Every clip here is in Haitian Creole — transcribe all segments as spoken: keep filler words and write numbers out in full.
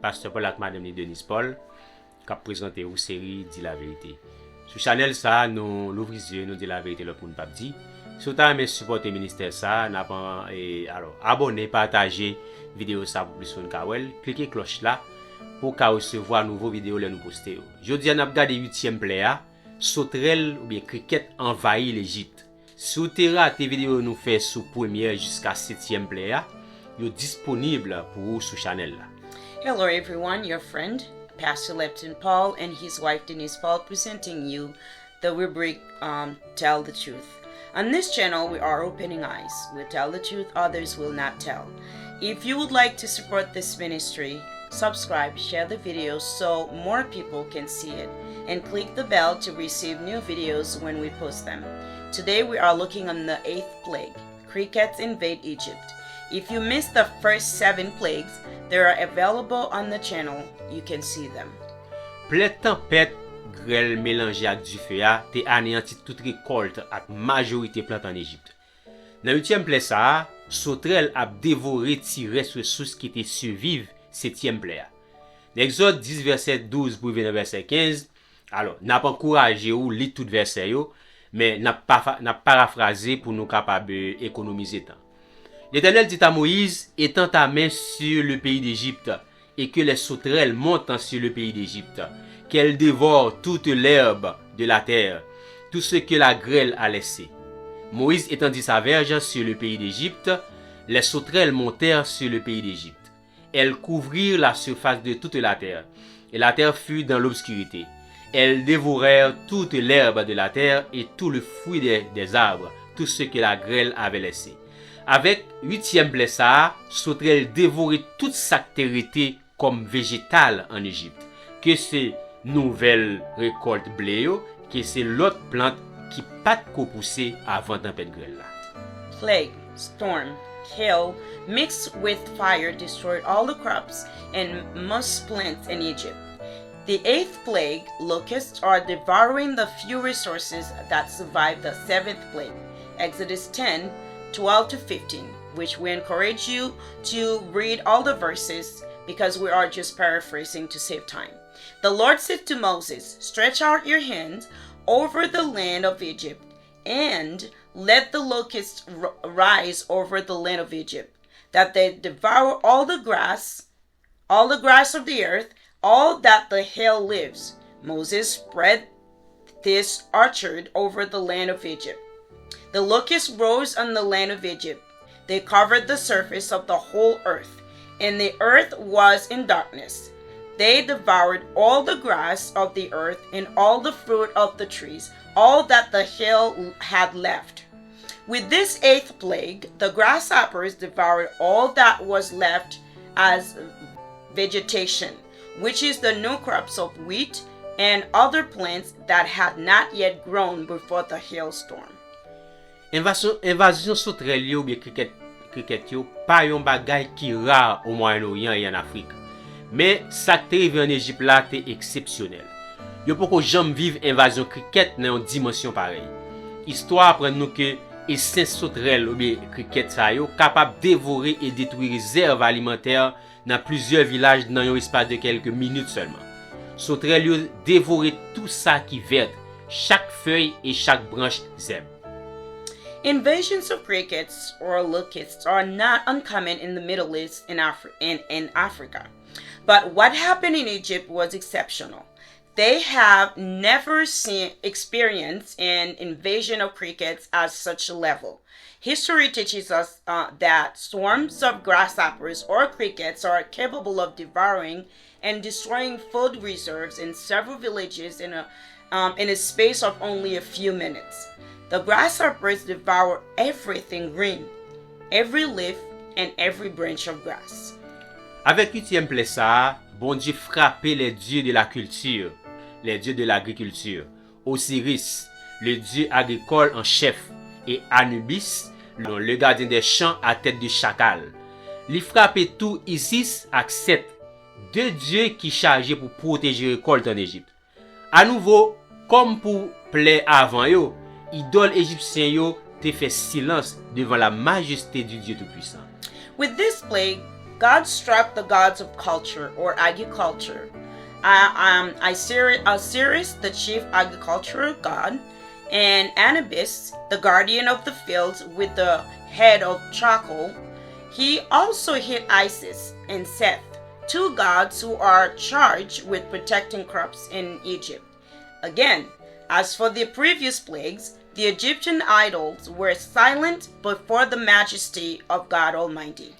Pastè Paul ak madanm li Denise Paul k ap prezante ou seri Di Laverite. Sou chanèl sa a, nou louvri zye, nou di laverite lòt moun p ap di. Si w ta renmen sipòte ministè sa a, n ap an, e, alò, abòne, pataje videyo sa a pou plis moun ka wè l, klike klòch la pou w ka resevwa nouvo videyo lè nou poste yo. Jodi a, n ap gade uityèm plè a, sotrèl oubyen krikèt anvayi Lejip. Si w te rate videyo nou fè sou premyè jiska setyèm plè a, yo disponib pou ou sou chanèl la. Hello, everyone. Your friend, Pastor Lepton Paul, and his wife, Denise Paul, presenting you the rubric um, Tell the Truth. On this channel, we are opening eyes. We tell the truth others will not tell. If you would like to support this ministry, subscribe, share the video so more people can see it, and click the bell to receive new videos when we post them. Today, we are looking on the eighth plague. Crickets invade Egypt. If you missed the first seven plagues, they are available on the channel. You can see them. Plè tanpèt, grèl melanje ak dife a te aneyanti tout rekòlt ak majorite plant ann Ejip. Nan uityèm plè sa a, sotrèl ap devore ti rès resous ki te siviv setyèm plè a. Nan Egzòd dis, vèsè douz pou rive nan vèsè kenz, alò, n ap ankouraje ou li tout vèsè yo, men n ap pa, n ap parafraze pou nou kapab, e, ekonomize tan. L'Éternel dit à Moïse, Étends ta main sur le pays d'Égypte, et que les sauterelles montent sur le pays d'Égypte, qu'elles dévorent toute l'herbe de la terre, tout ce que la grêle a laissé. Moïse étendit sa verge sur le pays d'Égypte, les sauterelles montèrent sur le pays d'Égypte. Elles couvrirent la surface de toute la terre, et la terre fut dans l'obscurité. Elles dévorèrent toute l'herbe de la terre et tout le fruit des, des arbres, tout ce que la grêle avait laissé. Avèk uityèm plè sa a, sotrèl devore tout sa k te rete kòm vejetal ann Ejip, ke se nouvèl rekòlt ble yo, ke se lòt plant ki pa t ko pouse avan tanpèt grèl la. Plague, storm, hail mixed with fire destroyed all the crops and most plants in Egypt. The eighth plague, locusts are devouring the few resources that survived the seventh plague, Exodus ten, twelve to fifteen, which we encourage you to read all the verses because we are just paraphrasing to save time. The Lord said to Moses, Stretch out your hand over the land of Egypt, and let the locusts r- rise over the land of Egypt, that they devour all the grass, all the grass of the earth, all that the hail lives. Moses spread this orchard over the land of Egypt. The locusts rose on the land of Egypt. They covered the surface of the whole earth, and the earth was in darkness. They devoured all the grass of the earth and all the fruit of the trees, all that the hail had left. With this eighth plague, the grasshoppers devoured all that was left as vegetation, which is the new crops of wheat and other plants that had not yet grown before the hailstorm. Envasyon, envazyon sotrèl yo oubyen krikèt, krikèt yo pa yon bagay ki ra o Mwayen Oryan e ann Afrik. Men, sa k te rive ann Ejip la te eksepsyonèl. Yo poko janm viv envazyon krikèt nan yon dimansyon parèy. Istwa aprann nou ke esens sotrèl oubyen krikèt sa yo kapab devore e detwi rezèv alimantè nan plizyè vilaj nan yon espas de kèlke minit sèlman. Sotrèl yo devore tou sa ki vèt, chak fèy e chak branch zèb. Invasions of crickets or locusts are not uncommon in the Middle East and, Afri- and, and Africa. But what happened in Egypt was exceptional. They have never seen experienced an invasion of crickets at such a level. History teaches us uh, that swarms of grasshoppers or crickets are capable of devouring and destroying food reserves in several villages in a um, in a space of only a few minutes. The grasshoppers devour everything green, every leaf, and every branch of grass. Avèk uityèm plè sa a, Bondye frape les dieux de la culture, les dieux de l'agriculture, Osiris, le dieu agricole en chef, et Anubis, le gardien des champs à tête de chacal. Li frape tou Isis ak Sèt, de dye ki chaje pou pwoteje rekòlt ann Ejip. Anouvo, kòm pou plè avan yo, idòl ejipsyen yo te fè silans devan la majeste du Dieu Tout-Puissant. With this plague, God struck the gods of culture or agriculture. Uh, um, Isir- Osiris, the chief agricultural god, and Anubis, the guardian of the fields with the head of charcoal. He also hit Isis and Seth, two gods who are charged with protecting crops in Egypt. Again, as for the previous plagues, the Egyptian idols were silent before the majesty of God Almighty.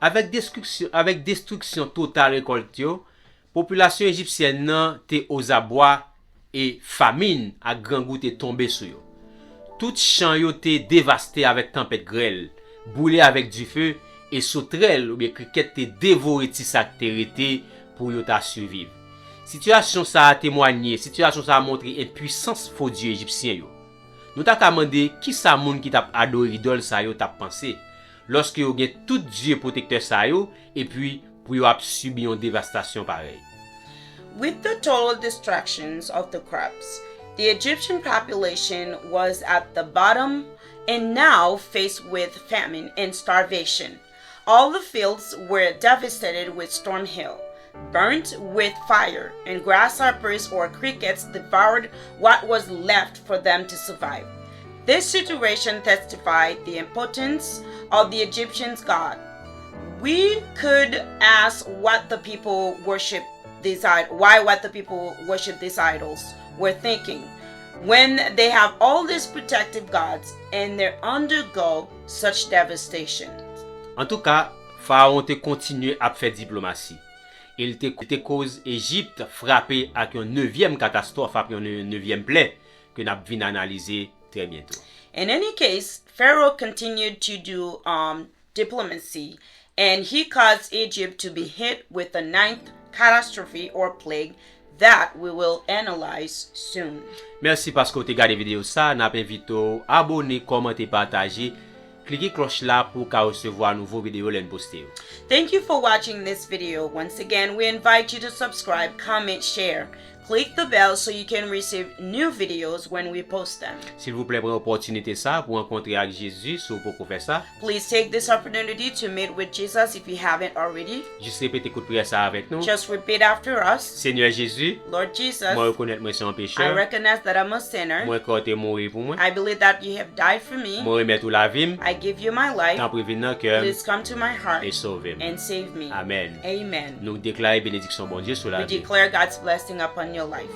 Avèk destriksyon, avèk destriksyon total rekòlt yo, popilasyon ejipsyèn nan te ozabwa e famin ak grangou te tonbe sou yo. Tout chan yo te devaste avèk tanpèt grèl, boule avèk dife, e sotrèl oubyen krikèt te devore ti sa k te rete pou yo ta siviv. Sitiyasyon sa a temwanye, sitiyasyon sa a montre enpwisans fo dye ejipsyen yo. Nou ta ka mande kisa moun ki t ap adore idòl sa yo t ap panse, lòske yo gen tout dye pwotektè sa yo, epi pou yo ap sibi yon devastasyon parèy. With the total destructions of the crops, the Egyptian population was at the bottom and now faced with famine and starvation. All the fields were devastated with storm hail, burnt with fire, and grasshoppers or crickets devoured what was left for them to survive. This situation testified the importance of the Egyptians' god. We could ask what the people worship these id- why what the people worship these idols were thinking when they have all these protective gods and they undergo such devastation. Antouka, Farawon te kontinye ap fè diplomasi. E l te, te koz Ejip frape ak yon nevyèm katastwòf, ak yon ne- nevyèm plè ke n ap vin analize trè byento. In any case, Pharaoh continued to do um, diplomacy, and he caused Egypt to be hit with the ninth catastrophe or plague that we will analyze soon. Mèsi paske w te gade videyo sa. N ap envite w abòne, kòmante, pataje. Klike klòch la pou w ka resevwa nouvo videyo lè n poste yo. Thank you for watching this video. Once again, we invite you to subscribe, comment, share. Click the bell so you can receive new videos when we post them. Silvouplè, pran opòtinite sa pou rankontre ak Jezi si w poko fè sa. Please take this opportunity to meet with Jesus if you haven't already. Jis repete kout priyè sa avèk nou. Just repeat after us. Senyè Jezi, Lord Jesus, mwen rekonèt mwen se yon pechè. I recognize that I'm a sinner. Mwen kwè w te mouri pou mwen. I believe that you have died for me. Mwen remèt ou lavi m. I give you my life. Tanpri vin nan kè m. Please come to my heart. E sove m. And save me. Amèn. Amen. Nou deklare benediksyon Bondye sou lavi w. We declare God's blessing upon your life.